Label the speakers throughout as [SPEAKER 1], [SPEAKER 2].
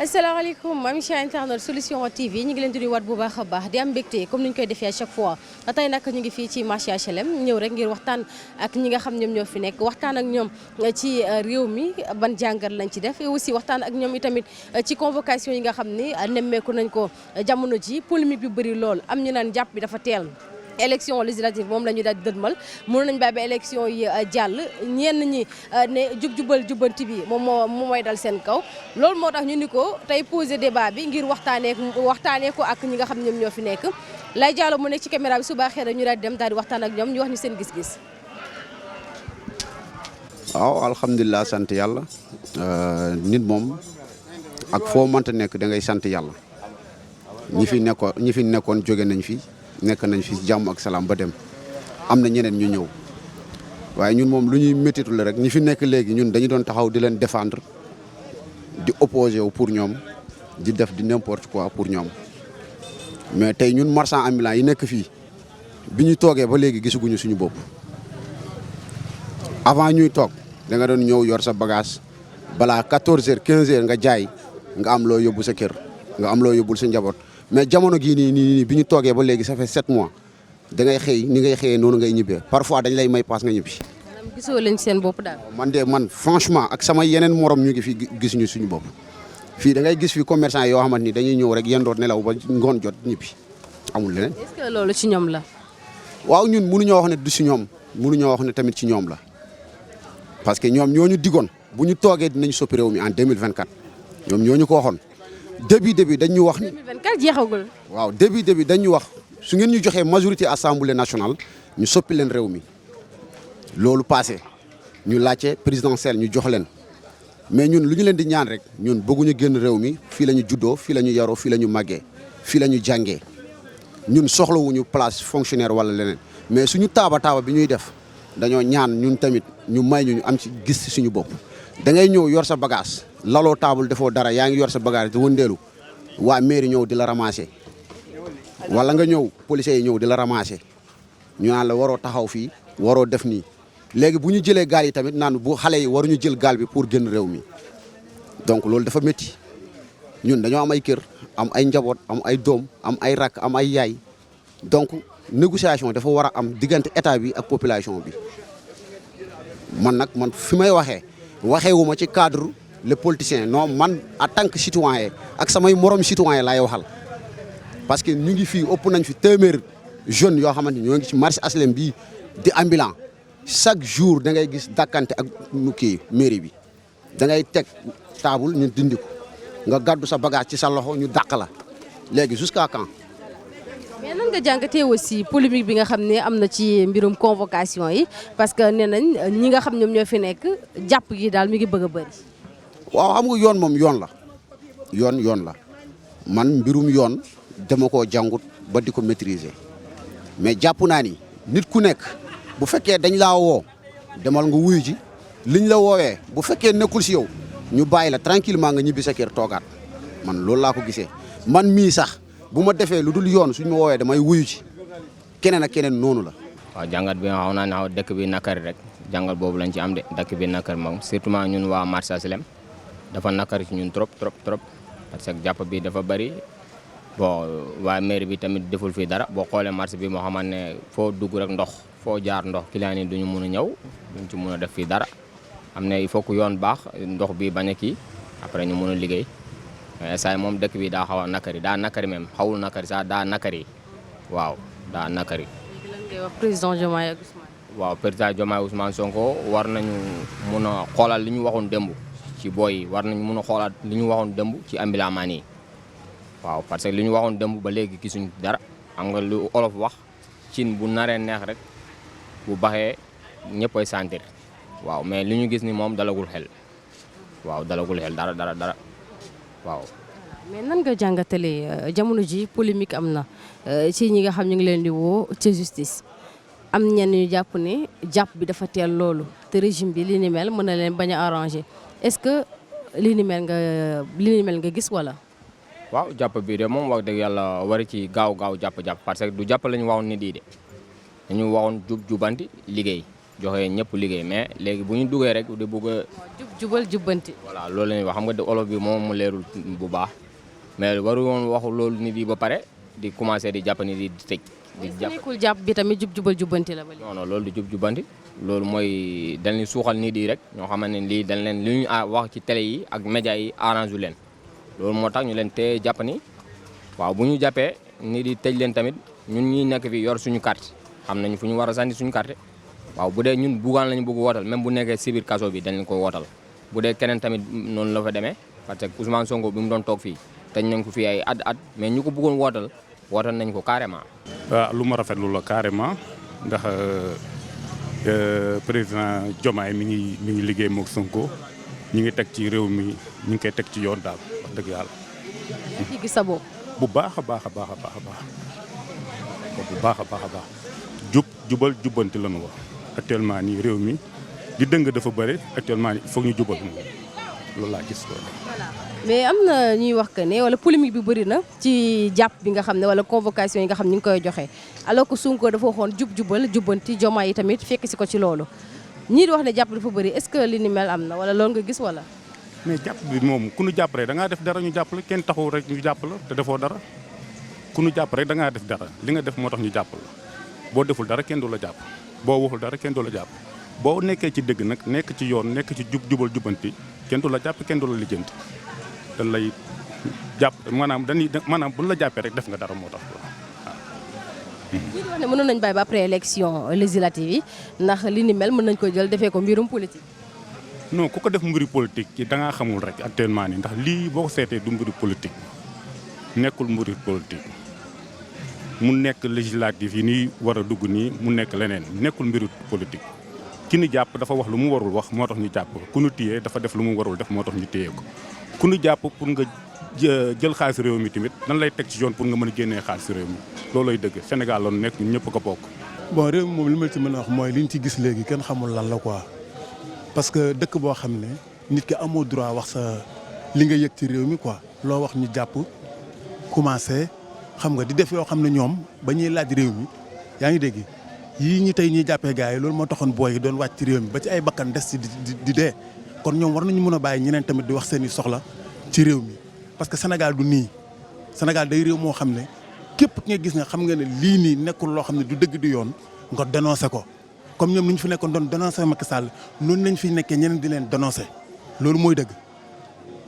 [SPEAKER 1] asalaamaaleykum ami chers internautes Solution TV ñu ngi leen di nuyuwaat bu baax a baax di am mbégte comme ni ñu koy defee à chaque fois tey nag ñu ngi fii ci marché HLM ñëw rek ngir waxtaan ak ñi nga xam ñoom ñoo fi nekk waxtaan ak ñoom ci réew mi ban jàngat lañ ci def et aussi waxtaan ak ñoom itamit ci convocation yi nga xam ni nemmeeku nañ ko jamono ji polémique bi bëri lool am ñu naan jàpp bi dafa teel. élection législative moom la ñu daal di dëdmal mënoon nañu bàyyi ba élection yi jàll ñenn ñi ne jubal jubbanti bi moom mooy dal seen kaw loolu moo tax ñu ni ko tey poser débat bi ngir waxtaanee ko ak ñi nga xam ñoom ñoo fi nekk lay jàllo mu nekk ci caméra bi su baaxee rek ñu daal di dem daal di waxtaan ak ñoom ñu wax ñu seen gis-gis.
[SPEAKER 2] waaw alhamdulilah sant yàlla nit moom ak foo mënta nekk da ngay sant yàlla ñi fi nekkoon jóge nañ fi. nekk nañ fi jàmm ak salaam ba dem am na ñeneen ñu ñëw waaye ñun moom lu ñuy méttitu la rek ñi fi nekk léegi ñun dañu doon taxaw di leen défendre di opposé wu pour ñoom di def di n'importe quoi pour ñoom mais tey ñun marchand ambulant yi nekk fii bi ñu toogee ba léegi gisaguñu suñu bopp avant ñuy toog da nga doon ñëw yor sa bagage balaa 14h 15h nga jaay nga am loo yóbbu sa kër nga am loo yóbbul sa njaboot. mais jamono gii nii bi ñu toogee ba léegi ça fait 7 mois da ngay xëy ni ngay xëyee noonu ngay ñibbee parfois dañ lay may paas nga ñibbi.
[SPEAKER 1] maanaam gisoo leen seen bopp daal.
[SPEAKER 2] man franchement ak sama yeneen morom ñu ngi fi gisuñu suñu bopp fii da ngay gis fi commerçant yoo xamante ni dañuy ñëw rek yendoot nelaw ba ngoon jot ñibbi amul leneen.
[SPEAKER 1] est-ce que loolu ci ñoom la.
[SPEAKER 2] waaw ñun mënuñoo wax ne du si ñoom mënuñoo wax ne tamit ci ñoom la parce que ñoom ñoo ñu digoon bu ñu toogee dinañ soppi réew mi en 2024 ñoom ñoo ñu ko waxoon. début dañ ñu wax ni
[SPEAKER 1] 2024 jeexagul.
[SPEAKER 2] waaw début dañ ñu wax su ngeen ñu joxee majorité assemblée nationale ñu soppi leen réew mi loolu passé ñu laajte présidentielle ñu jox leen mais ñun lu ñu leen di ñaan rek ñun bëgguñu génn réew mi fii la ñu juddoo fii la ñu yaroo fii la ñu màggee fii la ñu jàngee ñun soxlawuñu place fonctionnaire wala leneen mais suñu taaba bi ñuy def dañoo ñaan ñun tamit ñu may ñu am ci gis ci suñu bopp da ngay ñëw yor sa bagage. laloo taabul defoo dara yaa ngi yor sa bagage di wëndeelu waa mairie ñëw di la ramasser wala nga ñëw policiers yi ñëw di la ramasser ñu naan la waroo taxaw fii waroo def nii léegi bu ñu jëlee gaal yi tamit naan bu xale yi waruñu jël gaal bi pour génn réew mi donc loolu dafa métti ñun dañoo am ay kër am ay njaboot am ay doom am ay rakk am ay yaay donc négociation dafa war a am diggante état bi ak population bi man fi may waxeewuma ci cadre les politiciens non man en tant que citoyen ak samay morom citoyen laay waxal parce que ñu ngi fii ëpp nañ fi téeméer jeunes yoo xamante ni ñoo ngi ci marché HLM bii di ambulant chaque jour da ngay gis dàkkante ak nu kii mairie bi da ngay teg table ñu dindi ko nga gàddu sa bagage ci sa loxo ñu dàq la léegi jusqu'à quand.
[SPEAKER 1] mais nan nga jàngatee aussi polémique bi nga xam ne am na ci mbirum convocation yi parce que nee nañ ñi nga xam ñoom ñoo fi nekk jàpp gi daal mi ngi bëgg a bëri.
[SPEAKER 2] waaw xam nga yoon moom yoon la man mbirum yoon dama koo jàngut ba di ko maîtriser mais jàpp naa ni nit ku nekk bu fekkee dañ laa woo demal nga wuyu ji liñ la woowee bu fekkee nekkul si yow ñu bàyyi la tranquillement nga ñibbi sa kër toogaat man loolu laa ko gisee man mii sax bu ma defee lu dul yoon suñ ma woowee damay wuyu ji keneen ak keneen noonu la.
[SPEAKER 3] waaw jàngat bi xaw naa ne dëkk bi nakari rek jàngat boobu lañ ci am de dëkk bi nakari moom surtout ñun waa marché HLM dafa nakari ci ñun trop parce que jàpp bi dafa bari bon waa mairie bi tamit deful fii dara boo xoolee marché bi moo xamante ne foo dugg rek ndox foo jaar ndox client yi duñu mun a ñëw duñ ci mun a def fii dara am na il faut que yoon baax ndox bi bañ a kii après ñu mun a liggéey mais saa moom dëkk bi daa xaw a nakari même xawul nakari sax daa nakari waaw daa nakari.
[SPEAKER 1] léegi lan ngay wax président Diomaye ak Ousmane.
[SPEAKER 3] waaw président Diomaye Ousmane Sonko war nañu mun a xoolal li ñu waxoon démb. ci booy yi war nañ mun a xoolaat li ñu waxoon dëmb ci ambulant man yi waaw parce que li ñu waxoon dëmb ba léegi gisuñ dara xam nga lu olof wax cin bu naree neex rek bu baxee ñëppay sentir waaw mais li ñu gis ni moom dalagul xel waaw dalagul xel dara waaw.
[SPEAKER 1] mais nan nga jàngatalee jamono ji polémique am na ci ñi nga xam ñu ngi leen di woo ci justice am ñenn ñu jàpp ne jàpp bi dafa teel loolu te régime bi li ni mel mën na leen bañ a arrangé. est-ce que li ni mel nga gis wala.
[SPEAKER 3] waaw jàpp bi de moom wax dëgg yàlla wari ci gaaw jàpp parce que du jàpp la ñu waxoon nit yi de dañu waxoon jubanti liggéey joxe ñëpp liggéey mais léegi bu ñu duggee rek di bëgg a.
[SPEAKER 1] jubal jubbanti.
[SPEAKER 3] voilà loolu la ñuy wax xam nga olof bi moom mu leerul bu baax mais waru woon waxu loolu nit yi ba pare di commencé di jàpp nit yi di tëj. di
[SPEAKER 1] jàpp bi tamit jubal jubbanti la ba léegi.
[SPEAKER 3] non non loolu du jubbanti loolu mooy dañ leen suuxal nit yi rek ñoo xamante ne lii dañ leen li ñu wax ci télé yi ak média yi arrangé leen loolu moo tax ñu leen tee jàpp ni waaw bu ñu jàppee nit yi tëj leen tamit ñun ñi nekk fi yor suñu carte xam nañ fu ñu war a sànni suñu carte waaw bu dee ñun Bougane lañu bëgg wootal même bu nekkee si biir kaso bi dañ leen ko wootal bu dee keneen tamit noonu la fa demee parce que Ousmane Sonko bi mu doon toog fii tëj nañ ko fii ay at mais ñu ko bëggoon wootal nañ ko carrément.
[SPEAKER 4] waaw lu ma rafetlu la carrément ndax président Diomaye mi ngi liggéey moog Sonko ñu ngi teg ci réew mi ñu ngi koy teg ci yoon daal wax dëgg yàlla.
[SPEAKER 1] yaa ngi gis sa bopp.
[SPEAKER 4] bu baax a baax a baax a baax a baax bu baax a baax a baax jubal jubbanti la ñu wax actuellement nii réew mi di dëng dafa bëri actuellement nii il faut ñu jubal loolu laa gis.
[SPEAKER 1] mais am na ñuy wax que ne wala polémique bi bëri na ci jàpp bi nga xam ne wala convocation yi nga xam ne ñu ngi koy joxe alors que Sonko dafa waxoon jubal jubbanti Diomaye yi tamit fekk si ko ci loolu ñii di wax ne jàpp dafa bëri est-ce que li ni mel am na wala loolu nga gis wala.
[SPEAKER 4] mais jàpp bi moom ku ñu jàpp rek da ngaa def dara ñu jàpp la kenn taxul rek ñu jàpp la te defoo dara ku ñu jàpp rek da ngaa def dara li nga def moo tax ñu jàpp la boo deful dara kenn du la jàpp boo waxul dara kenn du la jàpp boo nekkee ci dëgg nag nekk ci yoon nekk ci jubal jubbanti kenn du la jàpp kenn du la lijjanti dañ lay jàpp maanaam bu la jàppee rek def nga dara moo tax waaw.
[SPEAKER 1] ñii di wax ne mënoon nañu bàyyi ba après élection législative yi ndax li ni mel mën nañu ko jël defee ko mbirum politique.
[SPEAKER 4] non ku ko def mbiri politique yi da ngaa xamul rek actuellement nii ndax lii boo ko seetee du mbiri politique nekkul mbiri politique mu nekk législative yi nii war a dugg nii mu nekk leneen nekkul mbiri politique. ki ñu jàpp dafa wax lu mu warul wax moo tax ñu jàpp ku ñu téye dafa def lu mu warul def moo tax ñu téye ko ku ñu jàpp pour nga jël xaalis réew mi tamit nan lay teg ci yoon pour nga mën a génnee xaalis réew mi loolooy dëgg Sénégal la nekk ñun ñëpp ko bokk.
[SPEAKER 5] bon réew mi moom li ma ci mën a wax mooy li ñu ci gis léegi kenn xamul lan la quoi parce que dëkk boo xam ne nit ki amoo droit wax sa li nga yëg ci réew mi quoi loo wax ñu jàpp commencé xam nga di def yoo xam ne ñoom ba ñuy laaj réew mi yaa ngi dégg. yii ñi tey ñuy jàppee gars yi loolu moo taxoon booy yi doon wàcc ci réew mi ba ci ay bakkan des ci di dee kon ñoom war nañu mën a bàyyi ñeneen tamit di wax seen i soxla ci réew mi parce que Sénégal du nii Sénégal day réew moo xam ne képp ki nga gis nga xam nga ne lii nii nekkul loo xam ne du dëgg du yoon nga dénoncé ko comme ñoom ni ñu fi nekkoon doon dénoncé Macky Sall noonu lañ fi nekkee ñeneen di leen dénoncé loolu mooy dëgg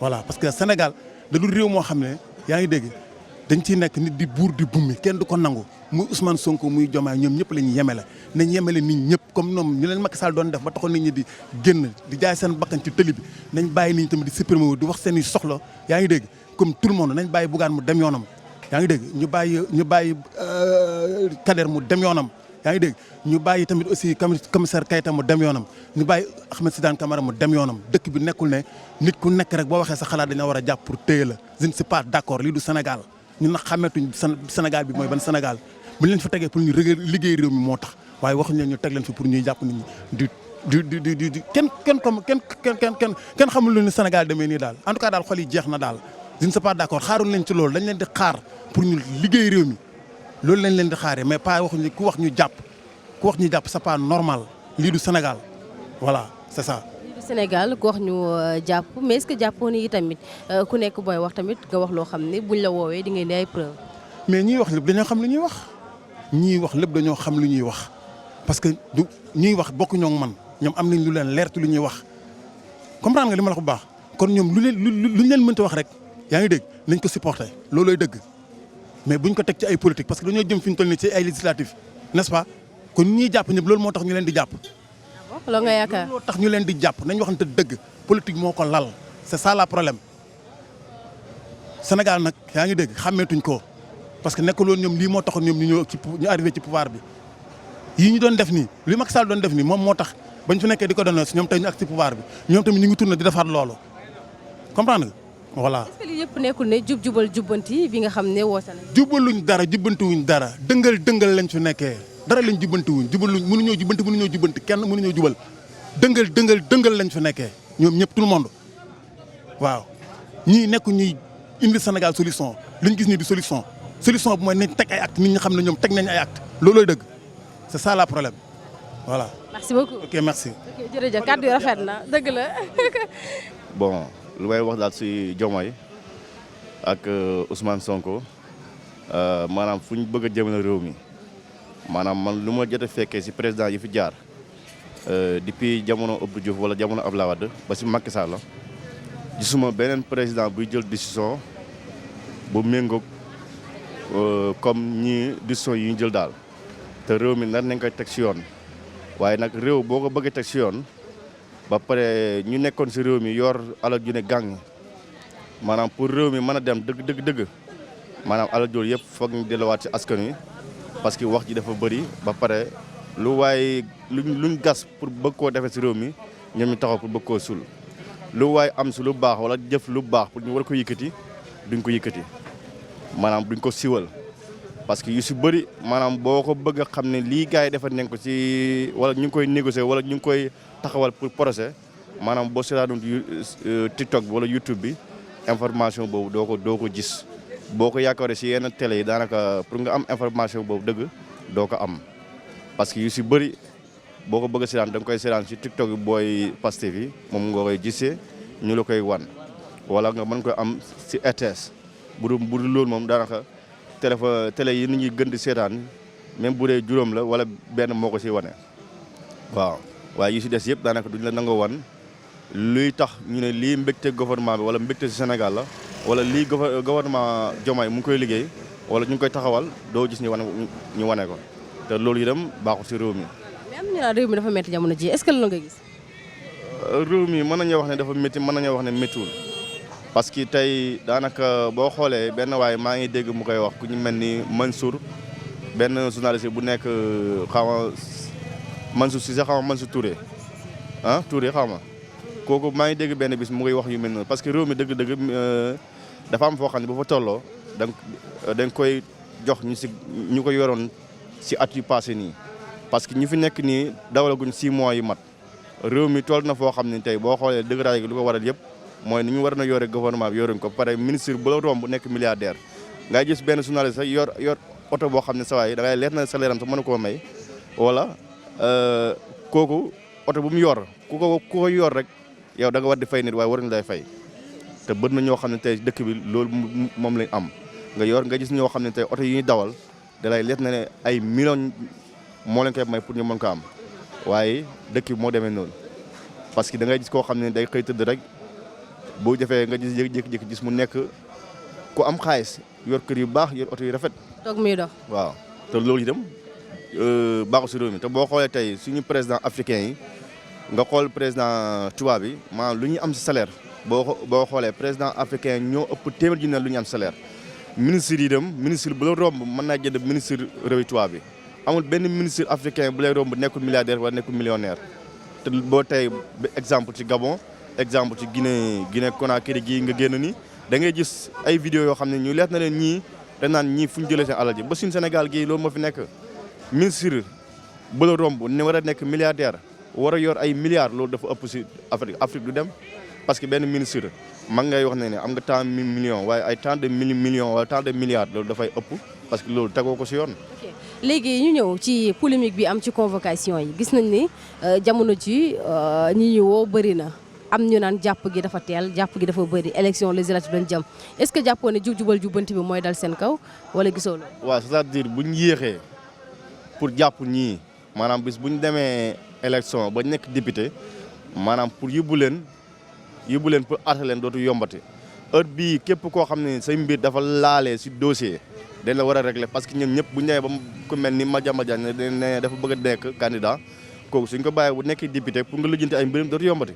[SPEAKER 5] voilà parce que Sénégal da dul réew moo xam ne yaa ngi dégg dañ ciy nekk nit di buur di bummi kenn du ko nangu muy Ousmane Sonko muy Diomaye ñoom ñëpp la ñu yemele nañ yemele nit ñëpp comme ñoom ñu leen Macky Sall doon def ba taxoon nit ñi di génn di jaay seen bakkan ci tëli bi nañ bàyyi nit ñi tamit di supprimer wu di wax seen i soxla yaa ngi dégg comme tout le monde nañ bàyyi Bougane mu dem yoonam yaa ngi dégg ñu bàyyi Kader mu dem yoonam yaa ngi dégg ñu bàyyi tamit aussi commissaire Keita mu dem yoonam ñu bàyyi Ahmed Sidane Camara mu dem yoonam dëkk bi nekkul ne nit ku nekk rek boo waxee sa xalaat dañoo war a jàpp pour téye la je ne suis pas d'accord lii du Sénégal ñun nag xàmmeetuñ Sénégal bi mooy ban Sénégal bu leen fa tegee pour ñu liggéey réew mi moo tax waaye waxuñu leen ñu teg leen fi pour ñuy jàpp nit ñi di kenn xamul lu ni Sénégal demee nii daal en tout cas daal xol yi jeex na daal je ne suis pas d'accord xaaruñ leen ci loolu dañ leen di xaar pour ñu liggéey réew mi loolu lañ leen di xaaree mais pas waxuñu ku wax ñu jàpp c'est pas normal lii du Sénégal voilà c'est ça.
[SPEAKER 1] lii du Sénégal ku wax ñu jàpp mais est-ce que jàppoo ni tamit ku nekk booy wax tamit nga wax loo xam ne buñ la woowee di ngeen di ay preuve.
[SPEAKER 5] mais ñiy wax lépp dañoo xam lu ñuy wax ñiy wax lépp dañoo xam lu ñuy wax parce que du ñuy wax bokk ñoo man ñoom am nañ lu leen leertu lu ñuy wax comprendre nga li ma la ko bu baax kon ñoom luñ leen mënta wax rek yaa ngi dégg nañ ko supporter loolooy dëgg mais buñ ko teg ci ay politique parce que dañoo jëm fi ñu toll nii ci ay législatif n'est-ce pas kon ñiy jàpp ñëpp loolu moo tax ñu leen di jàpp.
[SPEAKER 1] loolu nga yaakaar
[SPEAKER 5] loolu moo tax ñu leen di jàpp nañ waxante dëgg politique moo ko lal c'est ça le problème Sénégal nag yaa ngi dégg xàmmeetuñ ko. parce que nekkul woon ñoom lii moo taxoon ñoom ñu arrivé ci pouvoir bi yii ñu doon def nii li Macky Sall doon def nii moom moo tax bañ fi nekkee di ko doon si ñoom tey ñu ak ci pouvoir bi ñoom tamit ñu ngi tourné di defaat loolu comprendre nga voilà.
[SPEAKER 1] est-ce que lii yëpp nekkul ne jubal jubbanti bi nga xam ne woote nañ.
[SPEAKER 5] jubaluñ dara jubbantiwuñ dara dëngal lañ fi nekkee dara lañ jubbantiwuñ jubaluñ mënuñoo jubbanti kenn mënuñoo jubal dëngal lañ fi nekkee ñoom ñëpp tout le monde waaw ñii nekku ñuy indi Sénégal solution liñ gis nii di solution bu mooy nañ teg ay acte nit ñi xam ne ñoom teg nañ ay acte loolooy dëgg c'est ça le problème voilà.
[SPEAKER 1] merci beaucoup.
[SPEAKER 5] ok merci.
[SPEAKER 1] ok jërëjëf kàddu yi rafet na dëgg la.
[SPEAKER 6] bon lu may wax daal si Diomaye ak Ousmane Sonko maanaam fu ñu bëgg a jëmale réew mi maanaam man lu ma jot a fekkee si président yi fi jaar depuis jamono Abdou Diouf wala jamono Abdoulaye Wade ba si Macky Sall gisuma beneen président buy jël décision bu méngoog comme ñii décision yi ñu jël daal te réew mi nar nañ koy teg si yoon waaye nag réew boo ko bëggee teg si yoon ba pare ñu nekkoon si réew mi yor alal ju ne gàng maanaam pour réew mi mën a dem dëgg maanaam alal jooju yëpp foog ñu delluwaat si askan wi parce que wax ji dafa bëri ba pare lu waaye luñ gas pour bëgg koo defee si réew mi ñoom ñu taxaw pour bëgg koo sul lu waaye am si lu baax wala jëf lu baax pour ñu war ko yëkkati duñ ko yëkkati maanaam duñ ko siwal parce que yu si bëri maanaam boo ko bëgg a xam ne lii gars yi defar nañ ko si wala ñu ngi koy négocier wala ñu ngi koy taxawal pour projet maanaam boo seetaanoon TikTok bi wala YouTube bi information boobu doo ko gis boo ko yaakaaree si yenn télé yi daanaka pour nga am information boobu dëgg doo ko am parce que yu si bëri boo ko bëgg a seetaan da nga koy seetaan si TikTok bi booy Pastef yi moom nga koy gisee ñu la koy wan wala nga mën koy am si RTS bu dul loolu moom daanaka télé yi nit ñuy gën di seetaan même bu dee juróom la wala benn moo ko si wane waaw waaye yu si des yëpp daanaka duñ la nangoo wan luy tax ñu ne lii mbégte gouvernement bi wala mbégte si Sénégal la wala lii gouvernement Diomaye mu ngi koy liggéey wala ñu ngi koy taxawal doo gis ñu wane ko te loolu itam baaxul si réew mi.
[SPEAKER 1] mais am na ñu naan réew mi dafa métti jamono ji est-ce que loolu nga gis.
[SPEAKER 6] réew mi mën nañoo wax ne dafa métti mën nañoo wax ne méttiwul parce que tey daanaka boo xoolee benn waaye maa ngi dégg mu koy wax ku ñu mel ni Mansour benn journaliste bu nekk xaw ma Mansour Cissé xaw ma Mansour Touré Touré xaw ma kooku maa ngi dégg benn bis mu koy wax yu mel noonu parce que réew mi dëgg-dëgg dafa am foo xam ne bu fa tolloo da nga koy jox ñu ko yoroon si at yu passé nii parce que ñu fi nekk nii dawalaguñ 6 mois yu mat réew mi toll na foo xam ne tey boo xoolee dëgg-raay gi lu ko waral yëpp mooy ni ñu war na yore gouvernement bi yoruñ ko pare ministre bu la romb nekk milliardaire ngay gis benn journaliste sax yor oto boo xam ne sa waay da ngay leer na salaire am sax mën koo may wala kooku oto bu mu yor ku ko yor rek yow da nga war di fay nit waaye waruñu lay fay te bët na ñoo xam ne tey dëkk bi loolu moom lañ am nga gis ñoo xam ne tey oto yi ñuy dawal da lay leer na ne ay millions moo leen koy may pour ñu mën ko am waaye dëkk bi moo demee noonu parce que da ngay gis koo xam ne day xëy tëdd rek boo jafee nga gis jékki-jékki gis mu nekk ku am xaalis yor kër yu baax yor oto yu rafet.
[SPEAKER 1] toog muy dox.
[SPEAKER 6] waaw te loolu itam baaxul si réew mi te boo xoolee tey suñu président africain yi nga xool président tubaab bi maanaam lu ñuy am si salaire boo xoolee président africain ñoo ëpp téeméer ji ne lu ñu am salaire ministre yi itam ministre bu la romb mën naa jënd ministre réew tubaab bi amul benn ministre africain bu lay romb nekkul milliardaire wala nekkul millionnaire te boo tey exemple ci Gabon exemple ci Guinée Conakry gii nga génn ni da ngay gis ay vidéo yoo xam ne ñu leer na leen ñii dañ naan ñii fu ñu jëlee seen alal ji ba suñu Sénégal gii loolu moo fi nekk ministre bu la romb ne war a nekk milliardaire war a yor ay milliards loolu dafa ëpp si Afrique du dem parce que benn ministre mag ngay wax ne am nga tant de millions waaye ay tant de millions wala tant de milliards loolu dafay ëpp parce que loolu tegoo ko si yoon.
[SPEAKER 1] léegi ñu ñëw ci polémique bi am ci convocation yi gis nañ ni jamono ji ñi ñu woo bëri na am ñu naan jàpp gi dafa teel jàpp gi dafa bëri élection législative lañ jëm est-ce que jàppoo ne jub-jubal jubbanti bi mooy dal seen kaw wala gisoo loolu.
[SPEAKER 6] waaw c'est-à-dire bu ñu yéexee pour jàpp ñii maanaam bis bu ñu demee élection ba nekk député maanaam pour yóbbu leen pour atte leen dootu yombati heure bii képp koo xam ne say mbir dafa laalee si dossier dañ la war a régler parce que ñoom ñëpp bu ñu demee ba ku mel ni Madiambal Diagne ne dafa bëgg a nekk candidat kooku suñ ko bàyyee bu nekk député pour nga lijjanti ay mbiram dootu yombati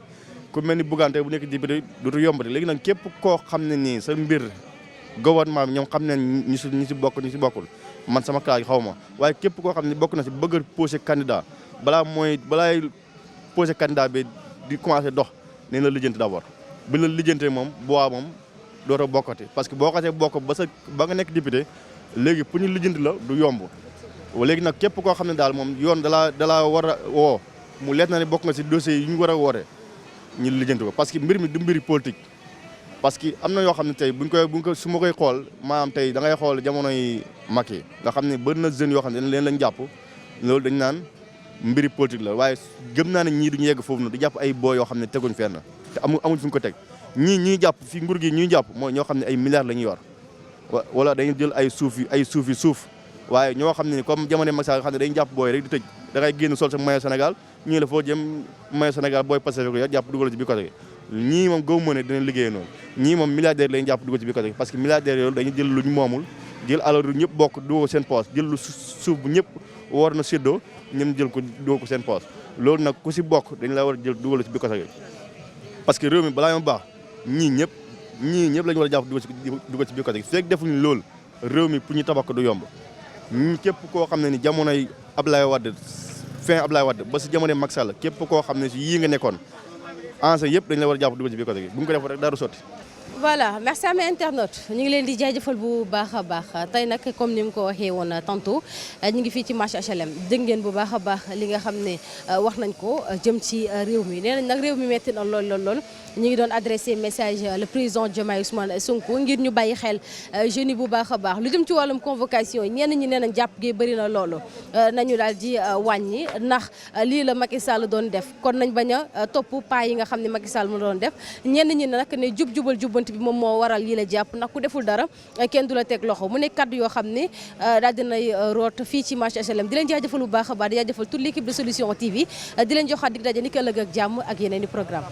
[SPEAKER 6] ku mel ni Bougane bu nekk député dootu yombati léegi nag képp koo xam ne nii sa mbir gouvernement bi ñoom xam ne ñi si bokk ñi si bokkul man sama classe xaw ma waaye képp koo xam ne bokk na si bëgg a posé candidat balaay posé candidat bi di commencé dox nee la lijjanti d'abord bu la lijjantee moom moom dootoo bokkati parce que boo xasee bokk ba nga nekk député léegi pour ñu lijjanti la du yomb léegi nag képp koo xam ne daal moom yoon dalaa war a woo mu leer na ne bokk nga si dossier yi ñu war a woote ñu lijjanti ko parce que mbir mi du mbiri politique parce que am na yoo xam ne tey buñ ko su ma koy xool maanaam tey da ngay xool jamonoy Macky nga xam ne bëri na jeunes yoo xam ne leen lañ jàpp loolu dañ naan mbiri politique la waaye gëm naa ne ñii duñu yegg foofu noonu di jàpp ay boo yoo xam ne teguñ fenn te amuñ fu ñu ko teg ñii jàpp fi nguur gi ñuy jàpp mooy ñoo xam ne ay milliards la ñuy yor wala dañuy jël ay suuf waaye ñoo xam ne comme jamono Macky Sall nga xam ne dañuy jàpp booy rek di tëj da ngay génn sol sa maillot Sénégal ñii la foo jëm maillot Sénégal booy passé ko yor jàpp dugal ci biir côté gi ñii moom gëw ma ne dinañ liggéey noonu ñii moom milliardaire lañu jàpp dugal ci biir côté gi parce que milliardaire yooyu dañuy jël lu ñu moomul jël alal ñëpp bokk dugal ko seen poche jël lu suuf bu ñëpp war na séddoo ñoom jël ko dugal ko seen poche loolu nag ku si bokk dañ la war a jël dugal ci biir côté gi parce que réew mi balaa ma baax ñii ñëpp la ñu war a jàpp dugal ci biir côté gi fekk defuñu loolu réew mi pour ñu tabax ko du yomb ñi képp koo xam ne ni jamonoy Ablaye Wade fin Ablaye Wade ba si jamonoy Macky Sall képp koo xam ne si yii nga nekkoon ancien yëpp dañ la war a jàpp dugal ci biir côté gi bu ñu ko def rek dara sotti.
[SPEAKER 1] voilà merci amee internaute ñu ngi leen di jaajëfal bu baax a baax tey nag comme ni mu ko waxee woon tantôt ñu ngi fii ci marché HLM dégg ngeen bu baax a baax li nga xam ne wax nañ ko jëm ci réew mi nee nañ nag réew mi metti na lool ñu ngi doon adressé message le président Diomaye Ousmane Sonko ngir ñu bàyyi xel jeunes yi bu baax a baax lu jëm ci wàllum convocation yi ñenn ñi nee nañ jàpp gi bëri na loolu nañu daal di wàññi ndax lii la Macky Sall doon def kon nañ bañ a topp pas yi nga xam ne Macky Sall mu doon def ñenn ñi nag ne jubal bi moom moo waral lii la jàpp ndax ku deful dara kenn du la teg loxo mu nekk kaddu yoo xam ne daal dinay root fii ci marché HLM di leen jaajëfal bu baax a baax di jaajëfal toute l'équipe de Solution TV di leen joxaat dig daje ni ki ëllëg ak jàmm ak yeneen i programme